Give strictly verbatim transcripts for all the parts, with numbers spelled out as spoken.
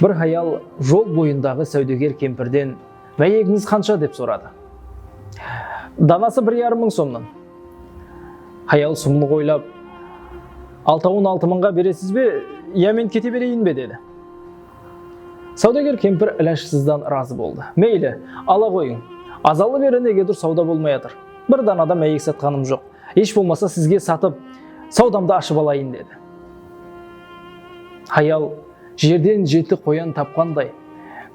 Bir hayal jol boyındaǵı sáwdeger kempirden, "Máyegińiz qansha?" dep soradı. "Danası bir yarım mıń somnan." Hayal sumlıq oylap, "Altawın altı mıńǵa beresiz be, ya men kete bereyin be?" dedi. Sáwdeger kempir ilajsızdan razı boldı. "Meyli, ala qoyıń. Azalı beri negedur sawda bolmay atır. Bir dana da máyek satqanım joq. Esh bolmasa sizge satıp, sawdamdı ashıp alayın," dedi. Hayal jerden jeti qoyan tapqanday,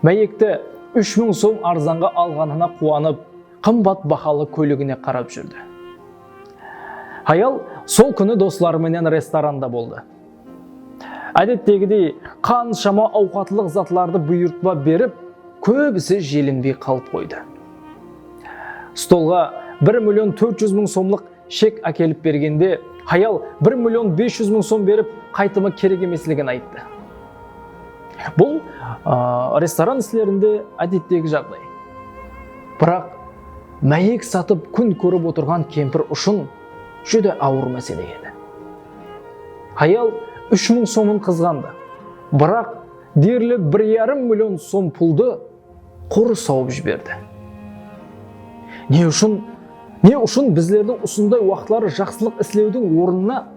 máyekti úsh mıń som arzanǵa alǵanına quwanıp, qımbat bahalı kóyligine qarap júrdi. Hayal sol kúni dosları menen restoranda boldı. Ádettegidey, qanshama awqatlıq zatlardı buyırtpa berip, kóbisi jelinbey qalıp qoydı. Stolǵa bir million tórt júz mıń somlıq shek ákelip bergende, hayal bir million bes júz mıń som berip, qaytımı kerek emesligin ayttı. Bul, a, restoran islerinde ádettegi jaǵday. Biraq máyek satıp kún kórip otırǵan kempir ushın júdá awır másele edi. Hayal úsh mıń somın qızǵandı. Biraq derlik bir yarım million som puldı qurı sawıp jiberdi. Ne ushın, ne ushın bizlerdi usınday waqıtları jaqsılıq islewdiń ornına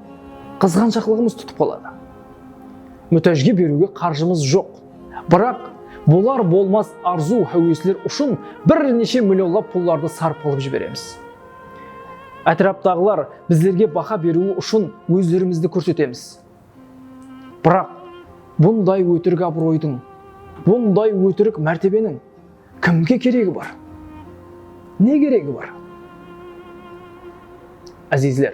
qızǵanshaqlıǵımız tutıp qaladı? Mútájge beriwge qarjımız joq. Biraq bolar-bolmas arzıw-háwesler ushın bir neshe millionlap pullardı sarıp qılıp jiberemiz. Átiraptaǵılar bizlerge baha beriwi ushın ózlerimizdi kórsetemiz. Biraq bunday ótirik abıroydıń, bunday ótirik mártebeniń kimge keregi bar? Ne keregi bar? Áziyzler,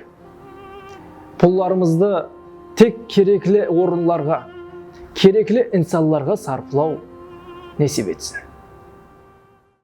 pullarımızdı tek kerekli orınlarǵa, kerekli insanlarǵa sarıplaw nesip etsin.